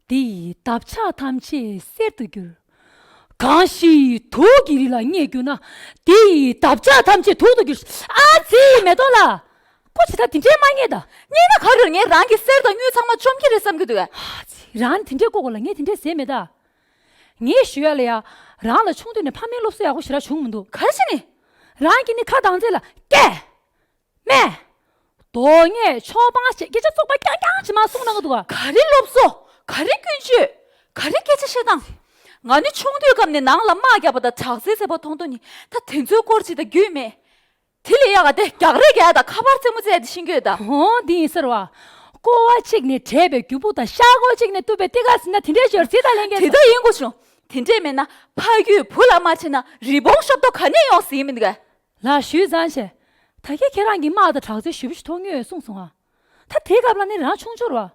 དེ་ཡི་འདབ་ཆགས་ཐམས་ཅད་གསེར་དུ་འགྱུར། གང་ཞིག་དུག་གི་རི་ལ་རྙེད་གྱུར་ན། དེ་ཡི་འདབ་ཆགས་ཐམས་ཅད་དུག་ཏུ་འགྱུར། ཨ་ཙི་མེ་ཏོག་ལགས། ཁོ་ཇི་ལྟར་དེ་འདྲའི་མ་རྙེད་ད། རྙེད་ན་ག་རེ། ངས་རང་གི་གསེར་དང་དངུལ་ཚང་མ་བཅོམ་གྱི་རེད་བསམ་གྱི་འདུག་གས། ཨ་ཙི། རང་ནི་དེ་འདྲའི་ལྐོག་གོ་ལ་ངས་དེ་འདྲའི་ཟེར་མེད་ད། ངས་ཞུ་ཡ་ལ་ཡ། རང་ལ་ཆུང་དུས་ནས་ཕ་མའི་སློབ་གསོ་ཡག་པོ་ཞེ་དྲག་བྱུང་མི་འདུག་ག་རེ་བྱས་ནས། རང་གིས་ནི་ཁ་གདངས་ཚད་ལ་སྐད། སྨད། རྡོག་རྔོན། ཆོག་པང་ཞེས་སྐད་ཆ་བཙོག་པ་རྐྱང་རྐྱང་ཅིག་མར་གསུང་གནང་གི་འདུག་ག་ག་རེ་སློབ་གསོ། ག་རེ་ཀུན་སྤྱོད། ག་རེ་སྐད་ཆ་བཤད་སྟངས། ང་ནི་ཆུང་དུས་སྐབས་ནས་ནང་ལ་དམག་བརྒྱབ་པ་དང་དྲག་རྩལ་རྩེད་པ་མཐོང་དུས་ནི་ད་དེ་ཚོའི་སྐོར་ཅིག་ད་རྒྱུས་མེད། དེ་ལས་ཡག་ག་དེ་རྒྱག་རེས་རྒྱག་ཡ་དང་ཁ་པར་རྩེད་མོ་རྩེ་ཡ་དེ་ཤེས་ཀྱི་ཡོད་ད། འོ་འདི་ཡིན་ཟེར་བ། ཀོ་བ་གཅིག་ནས་བྲེགས་པའི་རྒྱུ་སྤུ་དང་ཤ་སྒོར་གཅིག་ནས་གཏུབས་པའི་ཏི་ཀ་ཟིན་ན་དེ་འདྲའི་ཞོར་ཟིན་ད་ལེན་མཁན་དེ་ད་ཡིན་དགོས་བྱུང་། དེ་འདྲས་མེད་ན་ཕ་རྒྱུད་བུ་ལ་མ་བྱིན་ན་རི་བོང་ཤོབ་ཏོ་ག་ནས་ཡོང་ཟིན་མི་འདུག་གས། ལགས་ཞུས་ཙང་བྱས། ད་གིན་ཁྱེད་རང་གིས་དམག་དང་དྲག་རྩལ་ཞེ་པོ་ཞིག་མཐོང་མྱོང་ཡོད་གསུངས་སོང་ཨ། ད་དེའི་སྐབས་ལ་ནི་རང་ཆུང་ཆུང་རེད་བ།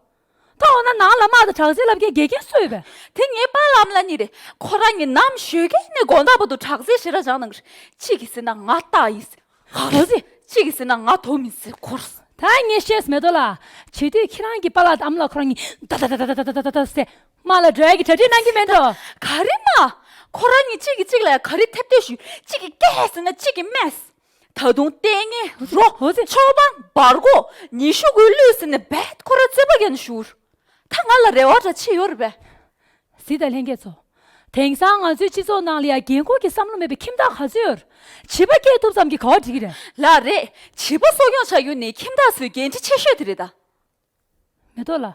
ད་འོ་ན་ནང་ལ་དམག་དང་དྲག་རྩལ་བསླབ་མཁན་དགེ་རྒན་སུ་ཡོད་པས། དེ་ངའི་པཱ་ལགས་ཨ་མ་ལགས་གཉིས་རེད། ཁོ་རང་གཉིས་ནམ་ཞོགས་ཀས་ནས་དགོང་དག་བར་དུ་དྲག་རྩལ་ཞེ་དྲག་སྦྱངས་གནང་གི་རེད། གཅིག་གིས་ཟེར་ན་ང་སྟག་ཡིན་ཟེར། ག་རེ་ཟེར། གཅིག་གིས་ཟེར་ན་ང་དོམ་ཡིན་ཟེར། ཁོ་རང་། ད་ངས་ཤེས་སོང་མེ་ཏོག་ལགས། བྱེད་དུས་ཁྱེད་རང་གི་པཱ་ལགས་དང་ཨ་མ་ལགས་ཁོ་རང་གཉིས་ད་ད་ད་ཟེར། དམག་ལ་འགྲོ་ཡ་གི་གྲ་སྒྲིག་གནང་གི་མེད་འགྲོ། ག་རེ་དམག་ཁོ་རང་གཉིས་གཅིག་གིས་གཅིག་ལ་ག་རེ་ཐེབས་ཐེབས་ཞུས། གཅིག་གིས་སྐད་ཟེར་ན་གཅིག་གིས་སྨད། ད་དུང་ལྟས་ངན་རོ། འོ་ཙི། ཆོག་པང་འབར་གོ། ཉི་ཤུ་དགུའི་གླུད་ཟེར་ནས་རྦད་ཁོ་རང་རྩོད་པ་རྒྱག་ནས་བཞུར། ད་ང་ལ་རེ་བ་འདྲ་ཅིག་ཡོད་རེད་པས། གཟིགས་དང་ལྷན་རྒྱས་ཚོ། དེང་སང་ང་ཚོའི་སྤྱི་ཚོགས་ནང་ལ་ཡང་རྒན་འཁོགས་ཀྱི་བསམ་བློ་མེད་པའི་ཁྱིམ་བདག་ག་ཚོད་ཡོད། བྱིས་པ་སྐྱེས་ཐུབ་ཙམ་གྱིས་ག་བ་འགྲིག་གི་རེད། ལགས་རེད། བྱིས་པ་གསོ་སྐྱོང་བྱ་རྒྱུ་ནི་ཁྱིམ་བདག་ཚོའི་འགན་འཁྲི་ཆེ་ཤོས་དེ་རེད་ད། མེ་ཏོག་ལགས།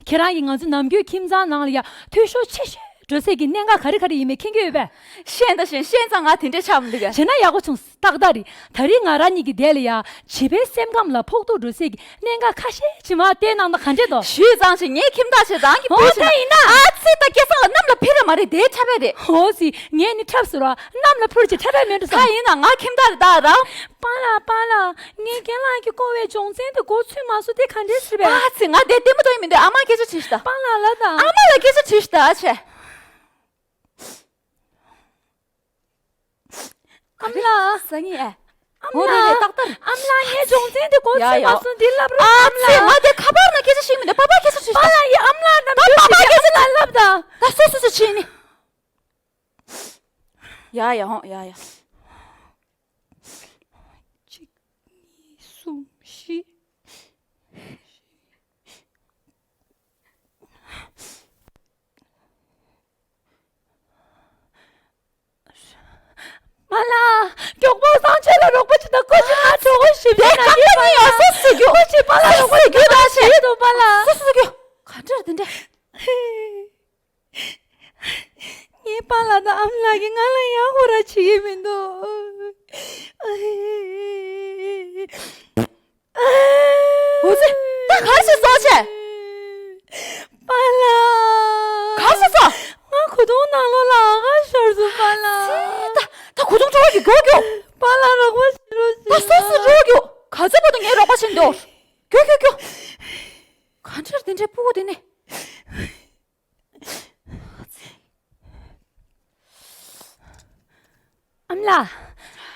ཁྱེད་རང་གིས་ང་ཚོའི་ནམ་རྒྱུན་ཁྱིམ་ཚང་ནང་ལ་ཡ་འཐུས་ཤོར་ཆེ་ཤོས་འགྲོ་སའི་གི་གནད་འགག་ག་རེ་ག་རེ་ཡིན་མིན་མཁྱེན་གྱི་ཡོད་པས། ཤེས་ད་ཤེས། ཤེས་ཙང་ང་དེ་འདྲས་ཆགས་མི་འདུག་གས། བྱས་ན་ཡག་པོ་བྱུང་། ཏག་ཏག་རེད། ད་རེས་ང་རང་གཉིས་ཀྱི་འདས་ལ་ཡ་བྱིས་པའི་སེམས་ཁམས་ལ་ཕོག་ཐུག་འགྲོ་སའི་གི་གནད་འགག་ཁ་ཤས་ཅིག་མར་བསྟན་གནང་ན་ག་འདྲས་འདུག་ཞུས་ཙང་ཞིག་ངའི་ཁྱིམ་བདག་ཆེ་རང་གི་འོ་བུ་ཆེ་ད་ན་ཡིན་ན། ཨ་ཙི། ད་སྐལ་བཟང་ལ་གནམ་ལ་འཕུར་ར་མ་རེད། དེའི་འཁྲབ་པས་རེད། འོ་ཙི། ངས་ནི་འཁྲབ་ཟེར་བ་གནམ་ལ་འཕུར་གྱི་འཁྲབ་པས་མེད་འགྲོ་ད་ས། ཡིན་ན་ང་ཁྱིམ་བདག་རེད་ད་རང་། པཱ་ལགས་པཱ་ལགས། ངའི་རྒན་ལགས་ཀྱིས་བསྐོ་བའི་སྦྱོང་ཚན་དེ་འགོ་ཚུགས་མ་སོང་། དེ་ག་འདྲས་ཟེར་བས། ཨ་ཙི། ང་དེ་ལྟད་མོ་མཐོང་ཡི་མི་འདུག་ཨ་མ་སྐད་ཆ་དྲིས་ཤིག་ད། པཱ་ལགས་ལབ་དང་། ཨ་མ་ལ་སྐད་ཆ་དྲིས་ཤིག་ད་ཨ་ཆེ། ཨ་མ་ལགས། ཟ་ངེས་ཨེ། ཨ་མ་ལགས། འོ་རེད་རེད། ཏག་ཏག་ཨ་མ་ལགས། ངའི་སྦྱོང་ཚན་དེ་འགོ་ཡ་ཚུགས་ཡ། མ་སོང་། འདི་ལབ་རོགས། ཨ་ཨ་མ་ཙི། ལགས། ང་དེ་ཁ་པར་ནང་སྐད་ཆ་ཤེས་མི་འདུག་པཱ་པཱ་སྐད་ཆ་དྲིས་ཤིག་ད། པཱ་ལགས། ཡ་ཨ་མ་ལགས་ནམ་རྒྱུན་པཱ་པཱ་ཞིག་ཡ་སྐད་ཆ་ཨ་མ་ལགས་ལབ་དང་། ད་སོ་སོ་སོ་བྱས་ནི། ཡ་ཡ་ཧོ་ཡ་ཡ། གཅིག་གཉིས་གསུམ་བཞི། པཱ་ལགས། མགྱོགས་པོ་སངས་ཆོས་ལ་རོགས་པ་བྱེད་དང་། ཁོ་ཅིག་ང་གྲོད་ཁོག་ཞིམ་པོ་ན་ཡོད་པཱ་ལགས། ཁོ་ཅིག་པཱ་ལགས་རོགས་པ་བྱེད་དང་། ཞིག་ཡོད་དང་པཱ་ལགས། སོ་སོ་སོ་སོ་སོ། ག་འདྲ་དེ་འདྲ། ངའི་པཱ་ལགས་དང་ཨ་མ་ལགས་ཀྱིས་ང་ལ་ཡག་པོ་ར་བྱེད་ཀྱི་མི་འདུག་འོ་ཙི། ད་ག་རེ་བྱས་སོང་བྱས། པཱ་ལགས། ག་རེ་བྱས་སོང་། ང་གོས་ཐུང་ནང་ལོགས་ལ་ཨ་ཁ་ཤོར་སོང་པཱ་ལགས། ད་ད་གོས་ཐུང་འཕྲོ་བ་གི་མགྱོགས་མགྱོགས། པཱ་ལགས་རོགས་པ་བྱེད་རོགས་བྱེད། ད་སོ་སོ་འཕྲོ་བ་མགྱོགས། ག་ཚོད་བར་དུ་ངས་རོགས་པ་བྱེད་འདོད། མགྱོགས་མགྱོགས་མགྱོགས། ག་འདྲ་དེ་འདྲའི་སྤུ་གུ་དེ་ནི། ཨ་མ་ལགས།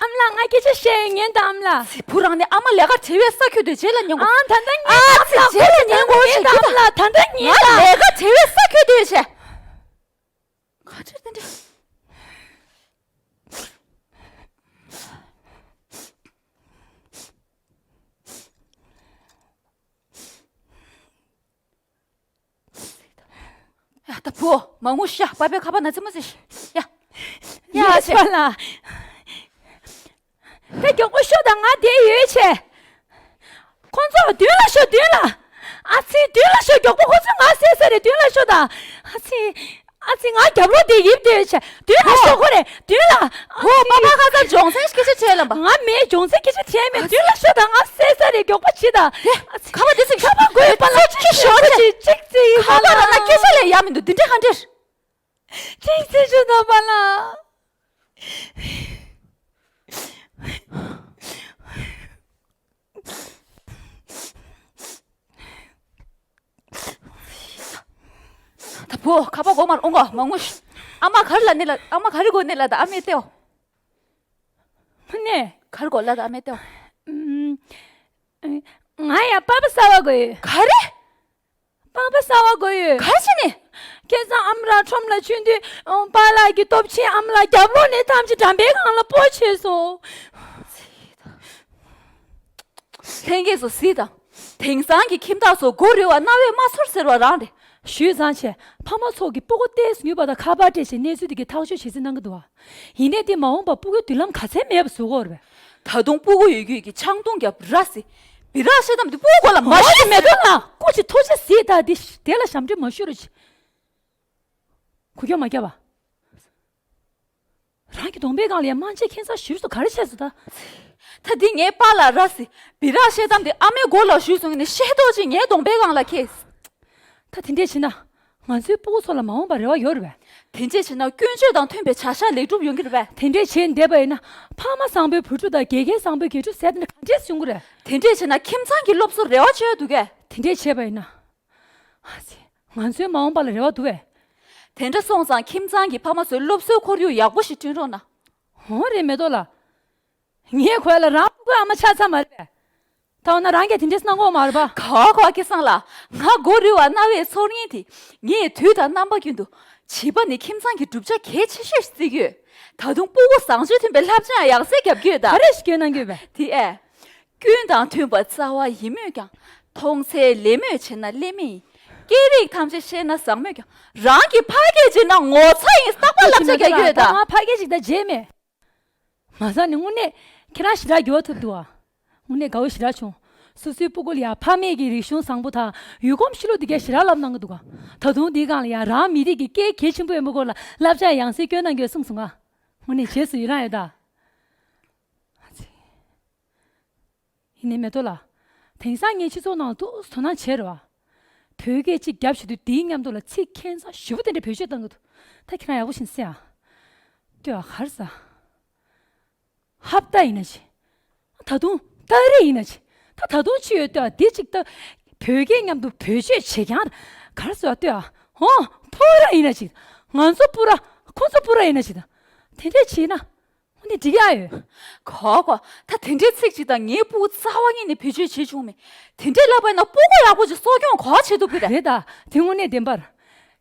ཨ་མ་ལགས་ང་སྐད་ཆ་བཤད་ཡོད་ཉན་དང་ཨ་མ་ལགས། ཚེ་བུ་རང་ནི་ཨ་མ་ལས་ཀ་བྲེལ་བའི་ས་ཁྱོད་དེ་རྗེས་ལ་ཉན་དགོས། ཨ་ད་ལྟ་ཉན་ཨ་ཨ་ཚེ་རྗེས་ལ་ཉན་དགོས་ཉན་ཞེས་དང་ཨ་མ་ལགས་ད་ལྟ་ཉན་ང་དང་ལས་ཀ་བྲེལ་བའི་ས་ཁྱོད་དེ་བྱས། ག་ཚོད་དེ་འདྲ། ཡ་ད་བུ་མ་ངུ་ཤ། པ་པའི་ཁ་པར་ན་ཙི་མ་ཙི་ཤ། ཡ་ཡ་ཡ་ཆེ། ལ། ད་མགྱོགས་པོ་ཤོག་དང་ང་བསྡད་ཡོད་ཆེ། ཁོང་ཚོ་མདུན་ལ་ཤོག་མདུན་ལ། ཨ་ཙི་མདུན་ལ་ཤོག་མགྱོགས་པོ་ཁོང་ཚོས་ང་བསད་ས་རེད། མདུན་ལ་ཤོག་དང་། ཨ་ཙི། ཨ་ཙི་ང་རྒྱབ་ལོགས་དེ་ཡིབ་བསྡད་ཡོད་ཆེ། མདུན་ལ་ཤོག་ཁོ་རེ་མདུན་ལ། ཧོ་པ་པ་ཁ་ཚ་སྦྱོང་ཚན་སྐད་ཆ་བྱས་ལ་པ། ང་མེད་སྦྱོང་ཚན་སྐད་ཆ་བྱས་མེད། མདུན་ལ་ཤོག་དང་ང་བསད་ས་རེད་མགྱོགས་པོ་བྱེད་དང་། ཨ་ཙི་ཁ་པར་དེ་ཚོ་ཁ་པར་དགོས་པ་ལ་ཅིག་ཤོག་ཅིག་ཅིག་ཅིག་ཁ་པར་ལ་སྐད་ཆ་ལས་ཡ་མི་འདུག་འདི་འདྲ་ག་འདྲ། ཅིག་ཅིག་ཅིག་དང་པ་ལ། ད་བུ་ཁ་པར་གོ་མར་ཨོང་གོ་མ་ངུ་ཤི། ཨ་མ་ག་རེ་ལ་ནི་ལ་ཨ་མ་ག་རེ་གོ་ནི་ལ་ད་ཨ་མའི་ལྟེའོ། ནས། ག་རེ་གོ་ལ་ད་ཨ་མའི་ལྟེའོ། ཨུམ། ང་ཡང་པ་པ་གསར་བ་དགོས་ཡོད། ག་རེ། པ་པ་གསར་བ་དགོས་ཡོད། ག་རེ་བྱས་ནས། ཁ་སང་ཨ་མ་རང་ཁྲོམ་ལ་ཆུང་དུས་པཱ་ལགས་ཀྱི་སྟོབས་ཆེན་ཨ་མ་ལགས་རྒྱབ་ལོགས་ནས་ཐམས་ཅད་འགྲམ་པའི་སྒང་ལ་སྤོ་བྱས་སོང་། ལྷན་རྒྱས་ཚོ་གཟིགས་དང་། དེང་སང་གི་ཁྱིམ་བདག་ཚོ་མགོ་རིལ་བ་རྣ་བས་མ་ཚོར་ཟེར་བ་རང་རེད། ཞུས་ཙང་བྱས་ཕ་མ་ཚོ་གིས་སྤུ་གུ་ཏོག་ཙམ་ཉུལ་བ་དང་ཁ་པར་སྤྲད་བྱས་གནས་ཚུལ་དེ་གའི་ཐག་གཅོད་བྱེད་རྩིས་གནང་གི་འདུག་ཨ། ཡིན་ནའི་དེ་མ་འོངས་པར་སྤུ་གུའི་མདུན་ལམ་ག་ཚད་མེད་པ་བཟོ་གི་ཡོད་རེད་པས། ད་དུང་སྤུ་གུ་ཡོད་རྒྱུས་ཀྱི་ཆང་འཐུང་རྒྱབ་ར་སི། སྦི་རག་བཤད་གཏམ་དེ་སྤུ་གུ་མགོ་ལ་མ་ཤོད། མེ་ཏོག་ལགས་སྐུ་མཁྱེན་ཐུགས་རྗེ་གཟིགས་དང་། དེ་དེ་ལ་ཞབས་འདྲེན་མ་ཞུ་རོགས་གྱིས། གུ་གྱོག་མ་རྒྱབ་པ། རང་གི་གདོང་པའི་སྒང་ལ་ཡང་མང་ཆེ་ཁྱད་མཚར་ཞུས་སོ་ག་རེ་བྱས་སོ་ད། ད་འདི་ངའི་པཱ་ལགས་ར་སི། སྦི་རག་བཤད་གཏམ་དེ་ཨ་མའི་མགོ་ལ་ཞུས་སོང་ནས་ཤེས་རྟོགས་ཅིག་ངའི་གདོང་པའི་སྒང་ལ་ཁྱེད། ད་དེ་འདྲས་བྱས་ན། ང་ཚོའི་སྤུ་གུ་ཚོ་ལ་མ་འོངས་པར་རེ་བ་ཡོད་རེད་པས། དེ་འདྲས་བྱས་ན་ཀུན་སྤྱོད་དང་མཐུན་པའི་བྱ་གཞག་ལེགས་གྲུབ་ཡོང་གི་རེད་པས། དེ་འདྲས་བྱས་བསྡད་པ་ཡིན་ན། ཕ་མ་བཟང་པོའི་བུ་ཕྲུག་དང་དགེ་རྒན་བཟང་པོའི་དགེ་ཕྲུག་ཟེར་དེ་འདྲ་ག་འདྲས་བྱུང་གི་རེད། དེ་འདྲས་བྱས་ན་ཁྱིམ་ཚང་གི་སློབ་གསོ་རེ་བ་བཅོལ་འདུག་གས། དེ་འདྲས་བྱས་པ་ཡིན་ན། ཨ་ཙི། ང་ཚོའི་མ་འོངས་པ་ལ་རེ་བ་འདུག་པས། དེ་འདྲ་སོང་ཙང་ཁྱིམ་ཚང་གི་ཕ་མ་ཚོས་སློབ་གསོའི་ཁོར་ཡུག་ཡག་པོ་ཞིག་བསྐྲུན་རོགས་གནང་། འོ་རེད་མེ་ཏོག་ལགས། ངས་ཁོ་ལ་རང་སྤུ་གུའི་ཨ་མ་ཆགས་ཚར་མ་རེད་པས། ད་འོ་ན་རང་གིས་དེ་འདྲས་གནང་གོ་མ་རེད་པ། ག་བ་ག་བ་སྐལ་བཟང་ལགས། ང་མགོ་རིལ་བ་རྣ་བས་ཚོར་མཁན་དེ། ངས་དུས་དང་རྣམ་པ་ཀུན་ཏུ། བྱིས་པ་ནི་ཁྱིམ་ཚང་གི་གྲུབ་ཆ་གལ་ཆེ་ཤོས་ཤིག་བརྩི་གི་ཡོད། ད་དུང་སྤུ་གུ་བཟང་སྤྱོད་མཐུན་པའི་བསླབ་བྱ་ཡང་ཡག་སེ་རྒྱབ་ཀྱི་ཡོད་ད། ག་རེ་ཞིག་སྐྱོན་གནང་གི་ཡོད་པས། དེ་ཨེ། ཀུན་དང་མཐུན་པ་རྩ་བ་ཡིན་མོད་ཀྱང་། མཐོང་ཚད་ལེགས་མོད་བྱས་ན་ཀླད་མེད་ཡིན། སྐད་རིགས་ཐམས་ཅད་ཤེས་ན་བཟང་མོད་ཀྱང་། རང་གི་ཕ་སྐད་བརྗེད་ན་ངོ་ཚ་ཡིན་བརྟག་པ་བསླབ་བྱ་རྒྱག་གི་ཡོད་ད། ང་ཕ་སྐད་ཅིག་ད་བརྗེད་མེད། མ་ཟ་ནི་དངོས་གནས་ཁྱེད་རང་ཞེ་དྲག་འགྱུར་བ་ཐུབ་འདུག་ཨ། དངོས་གནས་དགའ་བོ་ཞེ་དྲག་བྱུང་། སོ་སོའི་སྤུ་གུ་ལ་ཡང་ཕ་མེས་ཀྱི་རིག་གཞུང་བཟང་པོ་དང་ཡུལ་གོམས་གཤིས་ལུགས་འདི་གའི་ཞེ་དྲག་བསླབ་གནང་གི་འདུག་ག་ད་དུང་འདིའི་སྒང་ལ་ཡང་རང་མི་རིགས་ཀྱི་སྐད་གལ་ཆེན་པོ་ཡིན་པའི་སྐོར་ལ་བསླབ་བྱ་ཡང་སེ་བསྐྱོན་གནང་གི་ཡོད་གསུངས་སོང་ང་། དངོས་གནས་རྗེས་སུ་ཡི་རང་ཡོད་ད། ཨ་ཙི། ཡིན་ནའི་མེ་ཏོག་ལགས། དེང་སང་ངས་སྤྱི་ཚོགས་ནང་ལ་ཏོག་ཙམ་དོ་སྣང་བྱས་རེད་བ། བོད་སྐད་གཅིག་རྒྱབ་བྱེད་དུས་འདིའི་མཉམ་དུ་ལ་ཚིག་ཁྱད་མཚར་ཞེ་པོ་དེ་འདྲ་བེད་སྤྱོད་གཏང་གི་འདུག་ད་ཁྱེད་རང་ཡག་པོ་ཞིག་གཟིགས་ཨ། ལྟོས་ཨ་ག་རེ་ཟ། ཧབ་ཏ་ཡིན་ན་ཅི། ད་དུང་ཏ་རེ་ཡིན་ན་ཅི། ད་ད་དུང་ཅི་ཡོད་ལྟོས་ཨ། འདི་གཅིག་ད། བོད་སྐད་མཉམ་དུ་བེད་སྤྱོད་བྱེད་ཀྱང་། ག་རེ་ཟ་ལྟོས་ཨ། ཧོ། ཕོ་ར་ཡིན་ན་ཅི། ང་ཚོ་སྤུ་ར། ཁོ་ཚོ་སྤུ་ར་ཡིན་ན་ཅི་ད། དེ་འདྲས་བྱས་ན། འོ་ནི་འགྲིག་ཡ་ཡོད། གོ་གོ། ད་དེ་འདྲའི་ཚིག་ཅིག་དང་ངའི་སྤུ་གུ་རྩ་བ་ཉིད་ནས་བེད་སྤྱོད་བྱེད་བྱུང་མེད། དེ་འདྲའི་ལབ་པ་ཡིན་ན་སྤུ་གུ་ཡག་པོ་ཅིག་གསོ་སྐྱོང་གོ་བྱེད་ཐུབ་ཀྱི་རེད། རེད་ད། དེ་དངོས་གནས་བདེན་པར།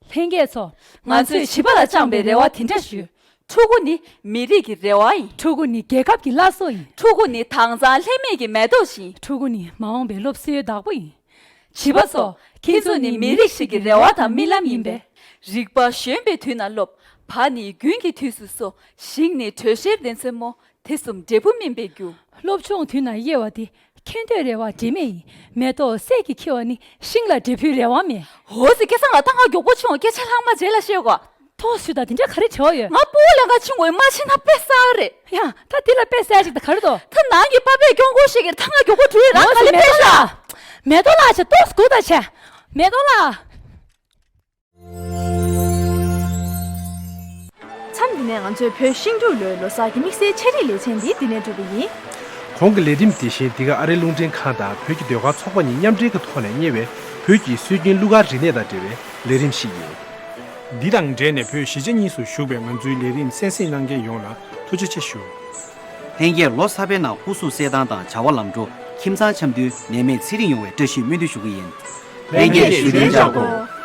ལྷན་རྒྱས་ཚོ། ང་ཚོས་བྱིས་པ་ལ་བཅངས་པའི་རེ་བ་དེ་འདྲ་ཞུ། ཕྲུ་གུ་ནི་མི་རིགས་ཀྱི་རེ་བ་ཡིན། ཕྲུ་གུ་ནི་རྒྱལ་ཁབ་ཀྱི་བླ་སྲོག་ཡིན། ཕྲུ་གུ་ནི་དྭངས་གཙང་ལྷད་མེད་ཀྱི་མེ་ཏོག་བཞིན། ཕྲུ་གུ་ནི་མ་འོངས་པའི་སློབ་གསོའི་བདག་པོ་ཡིན། བྱིས་པ་ཚོ། ཁྱེད་ཚོ་ནི་མི་རིགས་ཤིག་གི་རེ་བ་དང་རྨི་ལམ་ཡིན་པས། རིག་པ་གཞོན་པའི་དུས་ན་སློབ། བ་ནི་རྒྱུན་གྱི་དུས་སུ་གསོ། ཞིང་ནི་དྲོད་གཤེར་ལྡན་ཚེར་མོ། དེ་གསུམ་འབྲས་བུ་སྨིན་པའི་རྒྱུ། སློབ་ཆུང་དུས་ན་དབྱེ་བ་དེ། ཁེངས་འདོད་རེ་བ་འབྲས་མེད་ཡིན། མེ་ཏོག་སད་ཀྱིས་འཁྱིལ་བ་ནི་ཤིང་ལ་འབྲས་བུའི་རེ་བ་མེད། འོ་ཙི་སྐལ་བཟང་ལགས། ད་ང་མགྱོགས་པོ་བྱུང་། སྐད་ཆ་ལྷག་མ་རྗེས་ལ་བཤད་དགོས། ཐོག་སུས་ད་དེ་འདྲ་ག་རེ་བྱེད་ཡོད། ང་སྤུ་གུ་ལེན་ག་ཕྱིན་དགོས། མ་ཕྱིན་ན་དཔེ་གསར་རེད། ཡ། ད་དེ་ལ་དཔེ་གསར་ཅིག་ད་ག་རེ་འདུག་ད་ནང་གི་པ་ཕས་སྐྱོང་སྐོར་ཞིག་གིར་ད་ང་མགྱོགས་པོ་འགྲོ་ཡི་རང་ག་ལེ་དཔེ་ཤ། མེ་ཏོག་ལགས་ཆེ་ཏོག་སྒུག་ད་ཆེ། མེ་ཏོག་ལགས། མཚམས་འདི་ནས་ང་ཚོའི་བོད་ཤིང་འབྲུག་ལོའི་ལོ་གསར་གྱི་དམིགས་བསལ་ཆེད་རིགས་ལེ་ཚན་འདི་འདི་ནས་གྲུབ་པ་ཡིན། གོང་གི་ལས་རིམ་དེ་བཞིན་འདི་ག་ཨ་རིའི་རླུང་འཕྲིན་ཁང་དང་བོད་ཀྱི་ཟློས་གར་ཚོགས་པ་གཉིས་མཉམ་འབྲེལ་གྱི་ཐོག་ནས་གཉེར་བའི་བོད་ཀྱི་སྲོལ་རྒྱུན་གླུ་གར་རིག་གནས་དང་འབྲེལ་བའི་ལས་རིམ་ཞིག་ཡིན། འདི་དང་འབྲེལ་ནས་བོད་གཞིས་ཆགས་གཉིས་སུ་བཞུགས་པའི་ང་ཚོའི་ལས་རིམ་གསན་གཟིགས་གནང་མཁན་ཡོངས་ལ་ཐུགས་རྗེ་ཆེ་ཞུ། ལྷན་རྒྱས་ལོ་གསར་པའི་ནང་སྐུ་གཟུགས་གསལ་ཐང་དང་བྱ་བ་ལམ་འགྲོ། ཁྱིམ་ཚང་འཆམ་མཐུན་ནད་མེད་ཚེ་རིང་ཡོང་བའི་བཀྲ་ཤིས་སྨོན་འདུན་ཞུ་གི་ཡིན། ལྷན་རྒྱས་བཞུགས་གདན་འཇགས་དགོས།